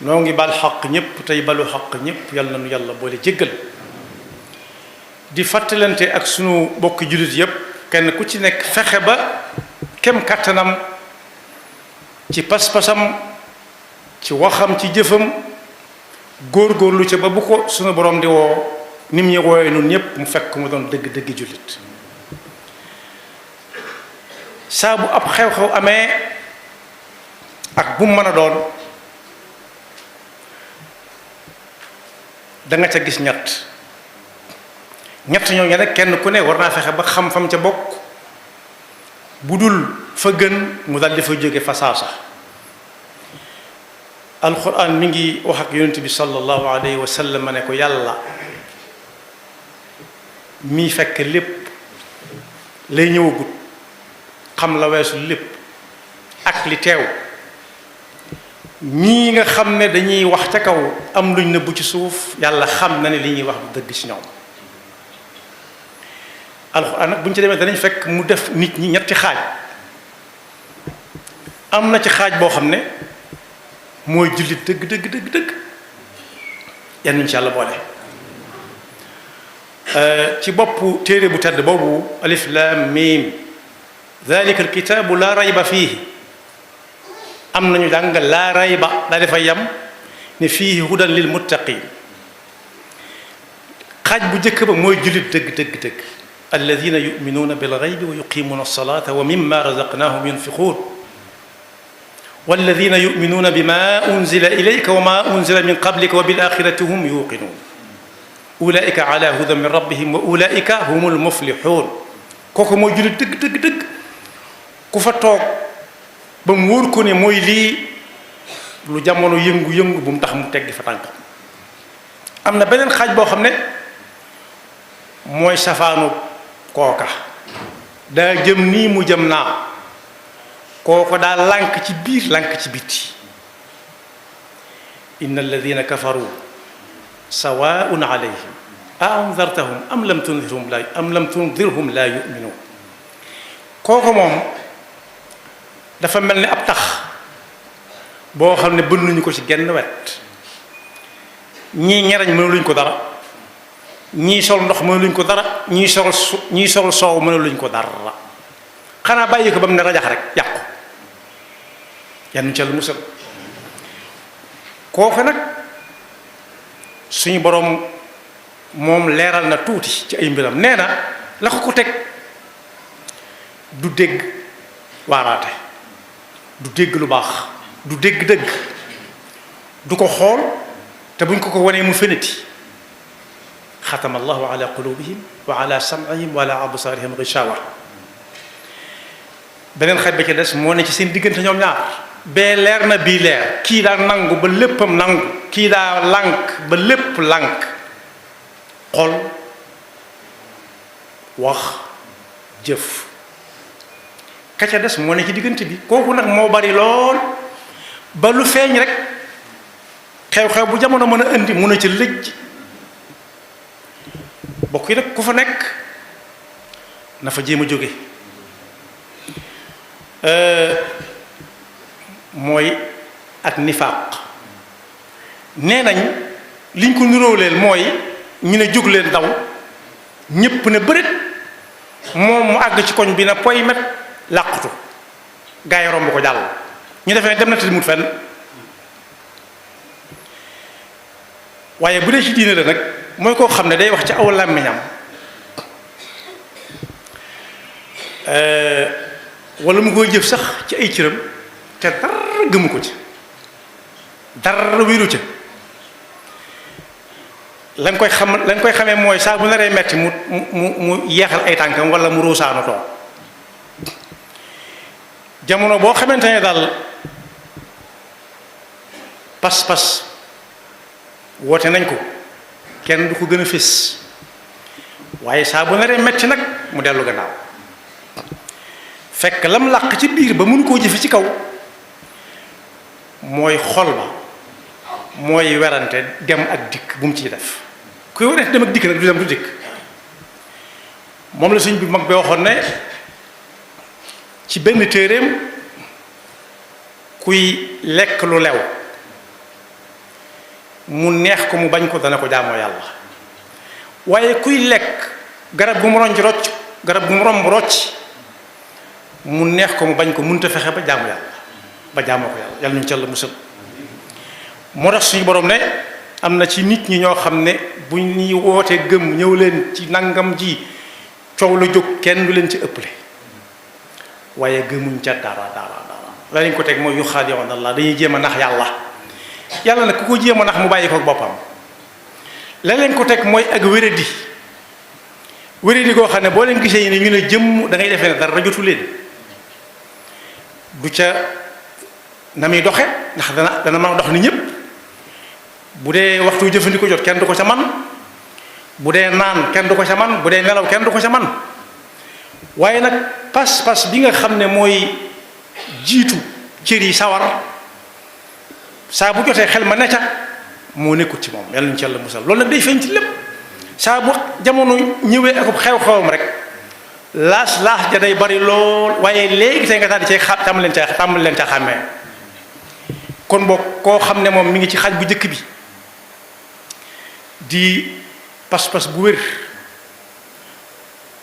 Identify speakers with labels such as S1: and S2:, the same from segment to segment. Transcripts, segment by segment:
S1: noo ngi bal xaq ñëpp tey balu xaq ñëpp yal na nu yàlla boole jéggal di fàttalante ak sunu bokki jullit yëpp kenn ku ci nekk fexe ba kem kàttanam ci pas-pasam ci waxam ci jëfam góor-góorlu ca ba bu ko sunu borom di woo nim ñu wooyee nun ñëpp mu fekk mu doon dëgg-dëgg jullit saa bu ab xew-xew amee ak bu mu mën a doon da nga ca gis ñett ñooñu nag kenn ku ne war naa fexe ba xam fam ca bokk bu dul fa gën mu dal di fa jóge fa saasa alquran mi ngi wax ak yonent bi sallallahu alayhi wa sallam ne ko yàlla mii fekk lépp lay ñëwagut xam la weesu lépp ak li teew ñii nga xam ne dañuy wax ca kaw am luñ nëbbu ci suuf yàlla xam na ne li ñuy wax du dëgg ci ñoom alxuraan nag bu ñu ci demee danañ fekk mu def nit ñi ñetti xaaj am na ci xaaj boo xam ne mooy jullit dëgg yan ñu ci yàlla boole ci boppu téere bu tedd boobu alif lam mim dalika alkitaabu laa rayba fiihi am nañu jàng laa rayba daa dafa yam ne fiihi hudan lil muttaqin xaaj bu njëkk ba mooy jullit dëgg alladina yuminuuna bilgaybi wa yuqimuuna alsalata wa mimma razaqnahum yunfiquun walladina yuminuuna bima unzila ilayka wa ma unzila min qablika wa bilaxirati hum yuqinuun ulaika ala hudan min rabbihim wa ulaika humul muflixuun kooku mooy jullit dëgg ku fa toog ba mu wóor ko ne mooy lii lu jamono yëngu-yëngu bu mu tax mu teggi fa tànk am na beneen xaaj boo xam ne mooy safaanu kooka daa jëm nii mu jëm naa kooko daa lànk ci biir lànk ci biti inna alladina kafaru sawaun alayhim a anzartahum am lam tundirhum la yuminuun kooko moom dafa mel ni ab tax boo xam ne bënnuñu ko ci genn wet ñii ñerañ mënuluñ ko dara ñii sol ndox mënuluñ ko dara ñii sol soow mënuluñ ko dara xanaa bàyyi ko ba mu ne rajax rek yàqu yannu ca lu musal kooku nag suñu boroom moom leeral na tuuti ci ay mbiram nee na la ko teg du dégg waaraate du dégg lu baax du dégg dëgg du ko xool te buñ ko wanee mu feneti xatama allahu ala qulubihim wa ala sam'ihim wa ala absarihim ghishawa beneen xaj ba ci des moo ne ci seen diggante ñoom ñaar bee leer na bii leer kii daa nangu ba léppam nangu kii daa lànk ba lépp lànk xol wax jëf ka ca des moo ne ci diggante bi kooku nag moo bari lool ba lu feeñ rek xew-xew bu jamono mën a indi mun a ci lëj bokk yi nag ku fa nekk na fa jéem a jóge mooy ak nifaaq nee nañ liñ ko niróoleel mooy ñu ne jóg leen daw ñépp ne bërit moom mu àgg ci koñ bi na poy met làqutu gaa yi romb ko jàll ñu defee ne dem na te mut fenn waaye bu dee ci diine la nag mooy koo xam ne day wax ci aw làmmiñam wala mu koy jëf sax ci ay cëram te dara gëmu ko ci dara wéeru ca lañ koy xamee mooy saa bu naree metti mu yeexal ay tànkam wala mu ruusaanu toog jamono boo xamante ne daal pas-pas woote nañ ko kenn du ko gën a fés waaye saa bu naree metti nag mu dellu gannaaw fekk lam làq ci biir ba mënu koo jëfe ci kaw mooy xol ba mooy werante dem ak dikk bu mu ciy def kuy werante dem ak dikk nag du dem du dikk moom la suñ bi mag bi waxoon ne ci benn téeréem kuy lekk lu lew mu neex ko mu bañ ko dana ko jaamoo yàlla waaye kuy lekk garab gu mu ronc rocc garab gu mu romb rocc mu neex ko mu bañ ko mënut a fexe ba jaamu yàlla ba jaamoo ko yàlla yàlla ñu ci Yàlla musal. moo tax suñu borom ne am na ci nit ñi ñoo xam ne bu ñuy wootee gëm ñëw leen ci nangam ji coow la jóg kenn du leen ci ëpple waaye gëmuñ ca dara la leen ko teg mooy yuxaadi'uuna Allah dañuy jéem a nax yàlla nag ku ko jéem a nax mu bàyyi ko boppam. la leen ko teg mooy ak wéradi koo xam ne boo leen gisee ne ñu ne jëmm da ngay defee ne dara jotu leen du ca na muy doxe ndax dana mën a dox ni ñëpp bu dee waxtu jëfandikoo jot kenn du ko ca man bu dee naan kenn du ko ca man bu dee nelaw kenn du ko ca man waaye nag pas-pas bi nga xam ne mooy jiitu cër yi sawar saa bu jotee xel ma ne ca moo nekkut ci moom yàlla ñu ci Yàlla musal loolu nag day feeñ ci lépp saa bu jamono ñëwee ak xew-xewam rek laas ja day bari lool waaye léegi tey nga daal di cay tàmbali leen ca xàmmee kon boog koo xam ne moom mi ngi ci xaaj bu njëkk bi di pas-pas bu wér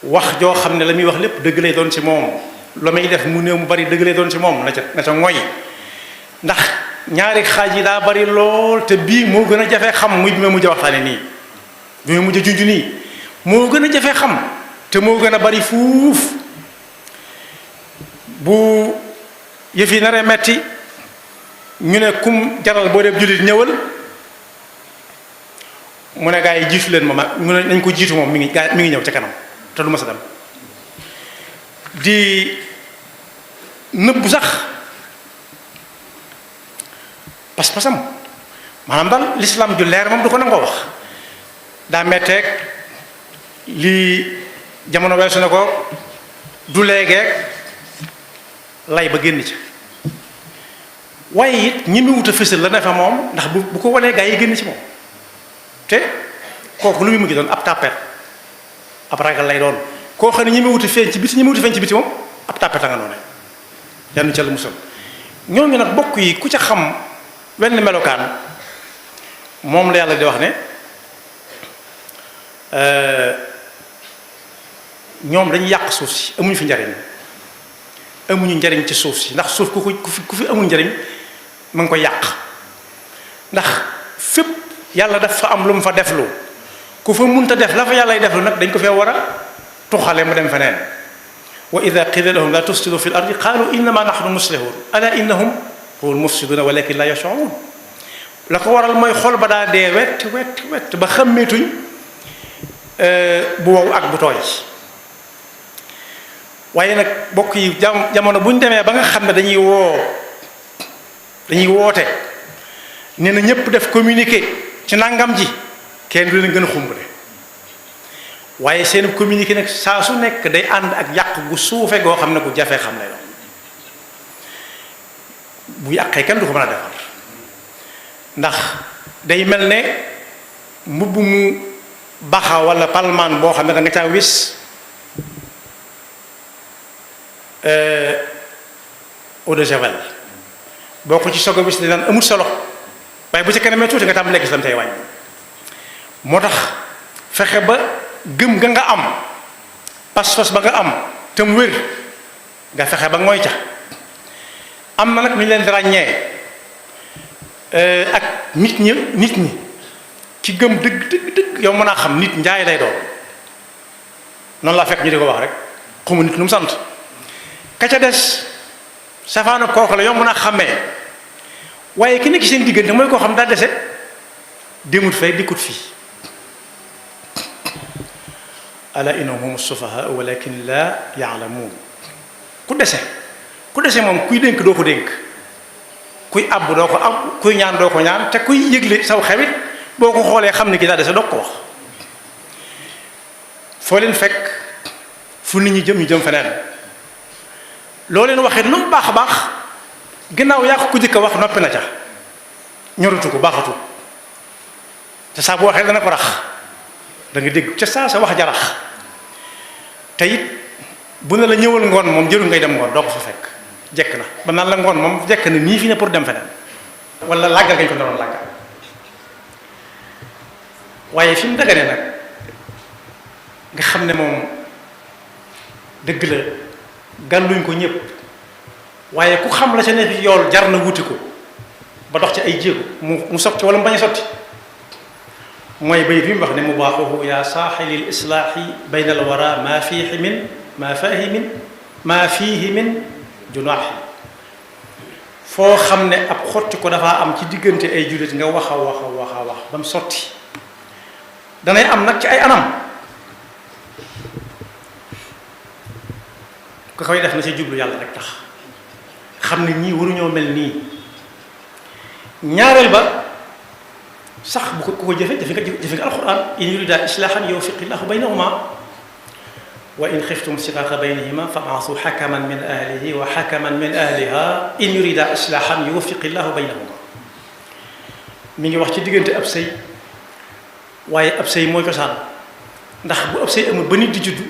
S1: wax joo xam ne la muy wax lépp dëgg lay doon ci moom la muy def mu néew mu bari dëgg lay doon ci moom na ca ngoy ndax ñaari xaaj yi daa bari lool te bii moo gën a jafe xam muy bi ma mujj a waxtaane nii bi ma mujj a junj nii moo gën a jafe xam te moo gën a bari fuuf bu yëf yi naree metti ñu ne kum jaral boo dee jullit ñëwal mu ne gaa yi jiitu leen moom mu ne nañ ko jiitu moom mi ngi ñëw ca kanam te du ma sa dem di nëbbu sax pas-pasam maanaam daal l'islam ju leer moom du ko nangoo wax daa metteeg lii jamono weesu na ko du léegeeg lay ba génn ca waaye it ñi mu wut a fësal la ne fa moom ndax bu ko wanee gaa yi génn ci moom te kooku lu muy mujj doon ab tàppet ab ragal lay doon koo xam ne ñi mu wut a feeñ ci biti moom ab tàppet a nga noonu yal na ca la musal ñooñu nag bokk yi ku ca xam wenn melokaan moom la yàlla di wax ne ñoom dañuy yàq suuf si amuñu fi njariñ amuñu njariñ ci suuf si ndax suuf ku fi amul njariñ ma ngi koy yàq ndax fépp yàlla daf fa am lu mu fa deflu ku fa munta def la fa yàllay deflu nag dañ ko fee war a tuxale mu dem feneen wa ida qila lahum la tufsidu fi l ardi qalu innama nahnu muslihun ala innahum humul mufsiduna walakin la yash'urun la ko waral mooy xol ba daa dee wett ba xàmmeetuñ bu wow ak bu tooy waaye nag bokk yi jamono bu ñu demee ba nga xam ne dañuy woote nee na ñëpp def communiqué ci nangam ji kenn du leen gën a xumbale waaye seen communiqué nag saa su nekk day ànd ak yàq gu suufe goo xam ne gu jafee xam ne bu yàqee kenn du ko mën a defar ndax day mel ne mbubb mu baxa wala palmaan boo xam ne da nga caa wis eau de javel boo ko ci soog a wis di naan amul solo waaye bu ci kanamee tuuti nga tàmbalee gis lam tey wàññi moo tax fexe ba gëm nga am pas-pas ba nga am te mu wér nga fexe ba ngooy ca am na nag ñu leen di ràññee ak nit ñi ci gëm dëgg yow mën a xam nit njaay lay doon noonu laa fekk ñu di ko wax rek xamu nit nu mu sant ka ca des safaanu kooku la yow mën a xàmmee waaye ki nekk seen diggante mooy koo xam daa dese demut fay dikkut fii ala innahum humu sufahaa walakin la yaalamuun ku dese moom kuy dénk doo ko dénk kuy àbb doo ko àbb kuy ñaan doo ko ñaan te kuy yëgle saw xewit boo ko xoolee xam ne ki daa dese doo ko wax foo leen fekk fu nit ñi jëm ñu jëm feneen loo leen waxee lu mu baax a baax ginnaaw yaa ko jëkk a wax noppi na ca ñorutu ko baaxatu te saa bu waxee dana ko rax da nga dégg ca saa sa wax ja rax te it bu ne la ñëwal ngoon moom jërul ngay dem ngoon doo ko fa fekk jekk na ba naan la ngoon moom jekk na nii fi ne pour dem feneen wala làggal gañ ko doon làggal waaye fi mu daganee nag nga xam ne moom dëgg la gàlluñ ko ñëpp waaye ku xam la ca ne fi yool jar na wuti ko ba dox ci ay jéego mu sotti wala mu bañ a sotti mooy bay bi mu wax ne mubaaxuhu yaa saaxilil islaahi bayna al wara maa fiihi min junaahi foo xam ne ab xotti ko dafaa am ci diggante ay jullit nga wax a wax ba mu sotti danay am nag ci ay anam ku koy def na ci jublu yàlla rek tax xam ne ñii waruñoo mel nii ñaareel ba sax bu ko ku ko jëfe nga alquran in yurida islaahan yuwaffiqillahu baynahuma wa in xiftum shiqaaqa baynihima fab'asu hakaman min ahlihi wa hakaman min ahliha in yurida islaahan yuwaffiqillahu baynahuma mi ngi wax ci diggante ab sëy waaye ab sëy mooy cosaan ndax bu ab sëy amul ba nit di juddu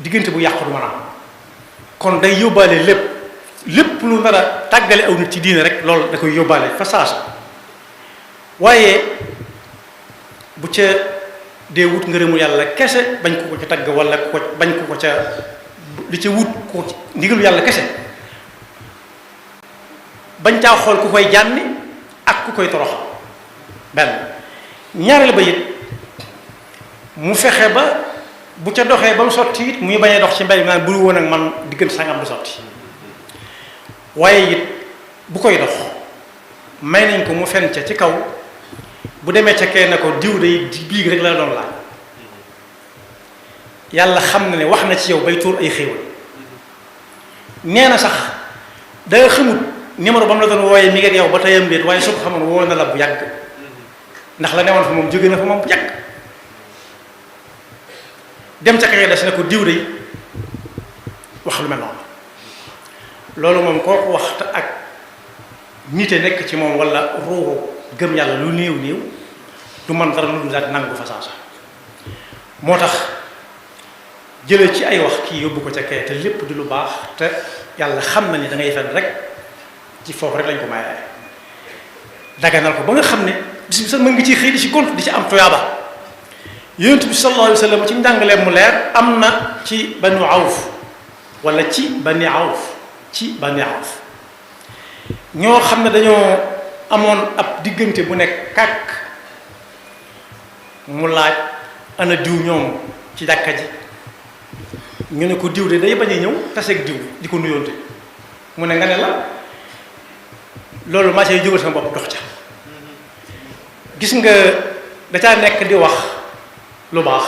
S1: diggante bu yàqu du mën a am kon day yóbbaale lépp lu nar a tàggale aw nit ci diine rek loolu da koy yóbbaale fa saasa waaye bu ca dee wut ngërëmu yàlla kese bañ ko ca tagg wala bañ ko ca li ca wut ko ndigalu yàlla kese bañ caa xool ku koy jànni ak ku koy toroxal benn ñaareel ba it mu fexe ba bu ca doxee ba mu sotti it muy bañ a dox ci mbay mi naan buru woon ak man diggante sangam du sotti waaye it bu koy dox may nañ ko mu fen ca ci kaw bu demee ca kee na ko diw day biig rek la doon laaj yàlla xam na ne wax na ci yow bay tuur ay xéewal nee na sax da xamut numéro ba mu la doon wooyee mi ngi ak yow ba tayam déet waaye su ko xamoon woo na la bu yàgg ndax la newoon fa moom jóge na fa moom bu yàgg dem ca kee des na ko diw day wax lu mel noonu loolu moom kooku waxta ak nite nekk ci moom wala ruuxu gëm yàlla lu néew du man dara lu dul daal nangu fa saasa moo tax jëlee ci ay wax kii yóbbu ko ca kee te lépp di lu baax te yàlla xam na ni da ngay fen rek ci foofu rek lañ ko mayee daganal ko ba nga xam ne bis bi sax mën ngi ciy xëy di ci compte di ci am tuyaaba yonent bi sallallahu alayhi wa sallam ci njàngaleem mu leer am na ci banu awf wala ci bani awf ñoo xam ne dañoo amoon ab diggante bu nekk kàkk mu laaj ana diw ñoom ci jàkka ji ñu ne ko diw de day bañ a ñëw taseeg diw di ko nuyoonte mu ne nga ne la loolu maa cay jógal sama bopp dox ca gis nga da caa nekk di wax lu baax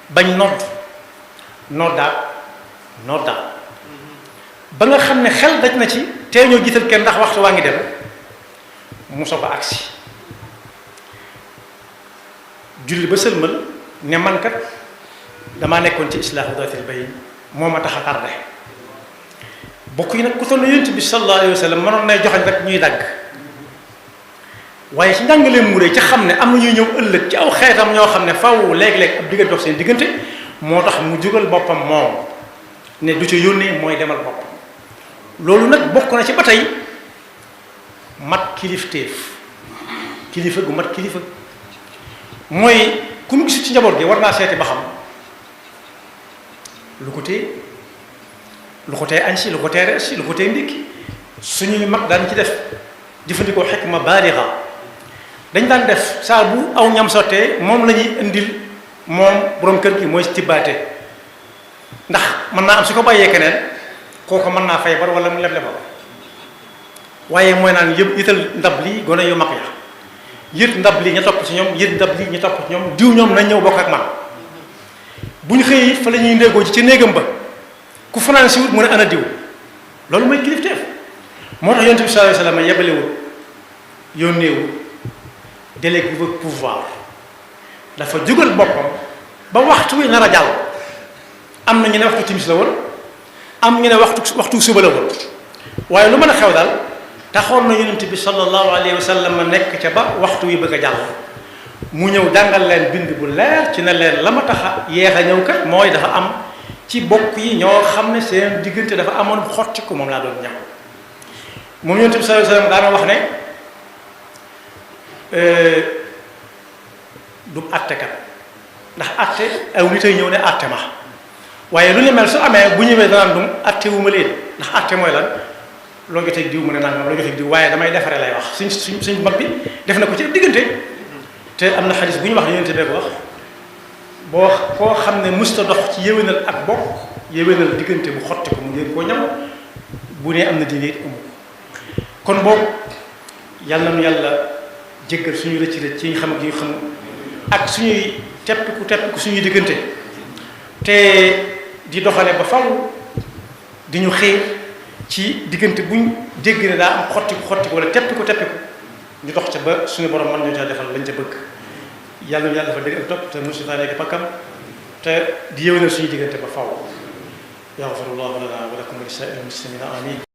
S1: bañ noddaat ba nga xam ne xel daj na ci tey ñoo jiital kenn ndax waxtu waa ngi dem mu soog a agsi julli ba sëlmal ne man kat damaa nekkoon ci islaahu daatil bayn moo ma tax a tardé bokk yi nag ku toll yonent bi sallallahu alayhi wa sallam mënoon nay joxañ rek ñuy dagg waaye ci njàngaleem mu rëy ci xam ne am na ñuy ñëw ëllëg ci aw xeetam ñoo xam ne faw léeg-léeg ab diggante dox seen diggante moo tax mu jógal boppam moom ne du ca yónnee mooy demal boppam loolu nag bokk na ci ba tey mat kilifteef kilifa gu mat kilifa mooy ku mu gisu ci njaboot gi war naa seeti ba xam lu ko tee añ si lu ko tee rees si lu ko tee ndékki suñuy mag daan ci def jëfandikoo xikma baaliga dañ daan def saa bu aw ñam sottee moom la ñuy indil moom borom kër gi mooy tibbaate ndax mën naa am su ko bàyyee keneen kooku mën naa fay bar wala mu leble ba waaye mooy naan yëpp yital ndab lii gone yu mag ya yët ndab lii ñu topp ci ñoom yët ndab lii ñu topp ci ñoom diw ñoom nañ ñëw bokk ak man bu ñu xëyee fa la ñuy ndéegoo ci néegam ba ku fanaan si wut mu ne ana diw loolu mooy kilifteef moo tax yonent bi sallallahu alayhi wasallam yebalewul yónneewul délégué pouvoir dafa jógal boppam ba waxtu wi nar a jàll am na ñu ne waxtu timis la woon am ñu ne waxtu suba la woon waaye lu mën a xew daal taxoon na yonent bi sallallahu alayhi wa sallam nekk ca ba waxtu wi bëgg a jàll mu ñëw jàngal leen bind bu leer ci ne leen la ma tax a yeex a ñëw kat mooy dafa am ci bokk yi ñoo xam ne seen diggante dafa amoon xotti ko moom laa doon ñaw moom yonent bi sallallahu alayhi wasallam daana wax ne du attekat ndax atte aw nit ay ñëw ne atte ma waaye lu ne mel su amee bu ñëwee danaan dum atte wu ma leen ndax atte mooy lan loo jotee diw mu ne nangam loo jotee diw waaye damay defaree lay wax suñ mag bi def na ko ci diggante te am na xadis bu ñu wax ne yonent bee ko wax boo koo xam ne musta dox ci yéwénal ak bokk yéwénal diggante bu xotti ko mu ngeen koo ñam bu ne am na diine it amu ko kon boobu yàlla na nu yàlla jéggal suñu rëcc rëcc ci ñu xam ak ñu xam ak suñuy teppiku suñuy diggante te di doxale ba faw di ñu xiir ci diggante buñ dégg ne daa am xottiku wala teppiku ñu dox ca ba suñu borom mën ñu ca defal lañ ca bëgg yàlla na yàlla dafa dégg ak topp te musu taa nekk pakkam te di yéwénal suñu diggante ba faw yaxfirullahu lana wa lakum wa li saa'iril muslimina amin